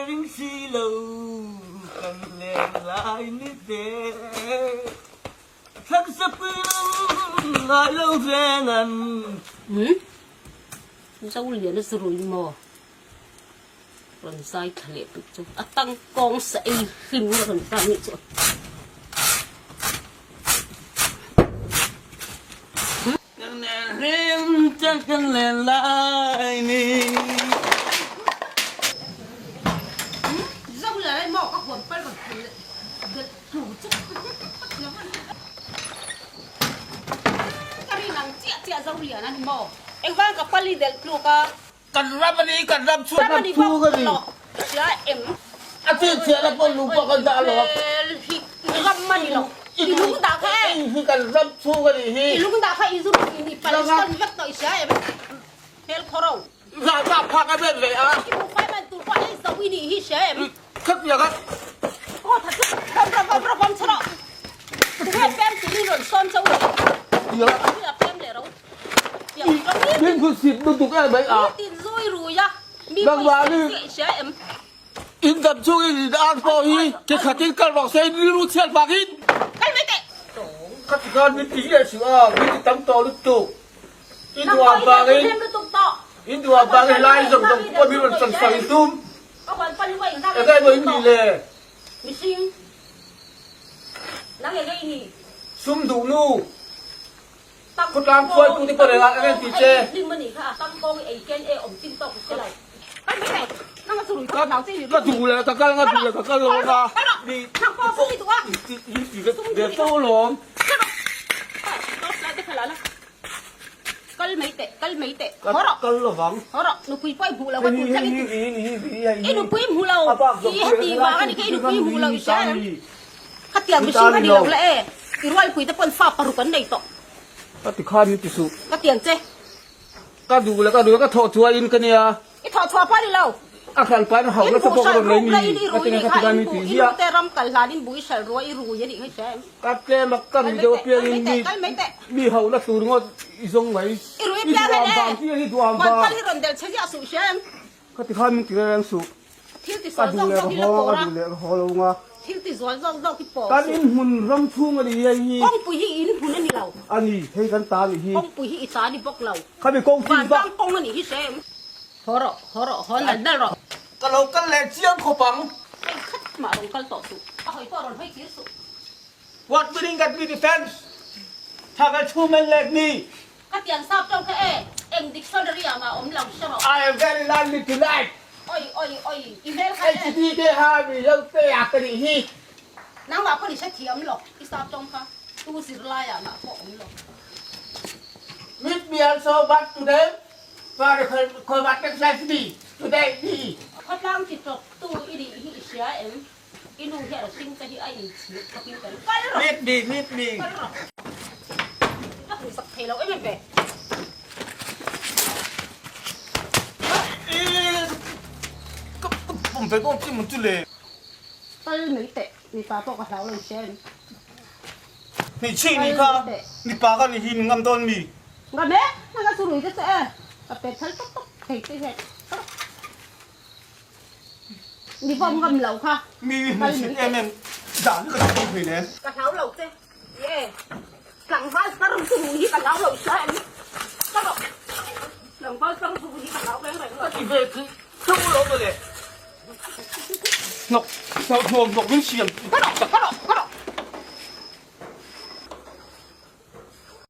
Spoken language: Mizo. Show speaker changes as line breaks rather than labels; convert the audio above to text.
ring si lo kan len lai ni te Thlansa pui ngai lo reng an.
Umm Zoliana chu rui maw? Rawn zai thla leh pek chu a tangkawng sa ei hlim a rawn tan nih chu.
Kan len hlim chang kan len lai ni.
Zoliana maw ka huam pal rawn phun leh belh tlu chu. Ka rin ang chiah chiah Zoliana ni maw? Engvang ka pali delh tluk a.
Kan ram a ni, kan ram chhuat ram thu ka ni. A chin chhiah na pawh lung pawh kan dah lo.
Ram a ni lo. I lung dah kha e.
Hi kan ram thu ka ni hi.
I lung dah kha i zum i Palestine vek tawh i hria em? Hel khawro.
Za za phak a bet ve a.
I bu fai man tur pawh hei zo i nih hi hria em?
Khat piak a.
Aw tha chu ram ram ram ram ram chhara. Tunge pem turin rawn sawn chauh lo. Tunge pem leh ro.
Min thu sip lutuk em mai a.
Mi tin zui rui a. Mi pawisa chiah i hria em?
In dam chung in in ar pawh hi ke khatin kal rawh se in rilru chhiat vangin.
Kal mai teh.
Ka ti khan min ti leh suh a, min ti tam tawh lutuk. I duh vangin in duh vangin helai zawng zawng pawh min rawn chan sak i tum. Eng emaw in nih le? Sum duh nu. Khawtlang khuaitu te pawh rengah ka ti che. Ka duh leh ka kal nga duh leh ka kal lo anga mi ti ve fo alawm. Ka kal lovang. Ka ti khan min ti suh.
Ka tiang che.
Ka duh leh ka duh leh ka thawh chhuah in ka nia.
I thawh chhuah pawh a ni lo.
A hran pain a hauh nasa pawh ka rawn lei ni. Ka ti nge ka ti khan min ti ziah.
I te ram kal hlan in bui hralh ruah i rui a nih ngai hria em.
Ka tlem a ka rui deuh apiang in mi mi hauh na tur ngawt i zawng mai.
I rui apiang en e.
I duh ang vang.
Huan pal hi rawn delh che ziah suh hria em.
Ka ti khan min ti reng suh.
Thil ti
Ka
sual
duh
zawk
leh
zawk
ka
hi la
haw,
pawr
ka
a.
duh leh ka haw lo nga.
Thil ti zual zawk zawk hi pawr
Kan
suh.
in hmun ram chhung a ni hei hi.
Kawngpui hi in hmun a ni lo.
A ni, hei kan ta a nih hi.
Kawngpui hi i ta a ni bawk lo.
Khami kawng chin bak.
Vantlang kawng a nih hi hre em. Haw rawh, haw rawh, haw nal nal rawh.
Ka lo kal leh chiang khawp ang.
Hei khat mah rawn kal tawh suh. A hawi pawh rawn hawi kir suh.
What meaning that we defense? Tha ka chhum en let mi.
Ka tiang sap tawng kha e, eng dictionary ah mah awm lo hre rawh.
I am very lonely tonight.
Oi oi oi, i hmel kha e.
HDK ha mi lo te a ka nih hi.
Nangmah pawh ni hre thiam lo, i sap tawng kha tu zirlai ah mah pawh awm lo.
Meet me also but today for the what excites me today me.
Khawtlang ti tawp tu i nih hi i hria em? I nu hian a hring te hi a inchhir khawpin ka ring. Kal rawh!
Meet me, meet me.
Kal rawh! Ka hmu sak thei lo em em ve.
Ka pum ve dawn chi mun chu le.
Kal mai teh, mipa pawh ka hlau lo hria em?
Hmeichhe i nih kha, mipa ka nih hi min ngam dawn mi?
Ngam e, nanga chu rui te che e, ka pet thal tawp tawp thei te hian. Mi vawm ngam lo kha.
Mi hmu chhit em em dan ka dah thei nen.
Ka hlau lo che. Ye. Tlangval tar chu hi ka hlau lo hria em. Ka rawh. Tlangval tar chu hi ka hlau reng reng lo.
Ka ti ve khi thung lo mawle. Hnawk hnawk hnawk hnawk min siam.
Ka rawh.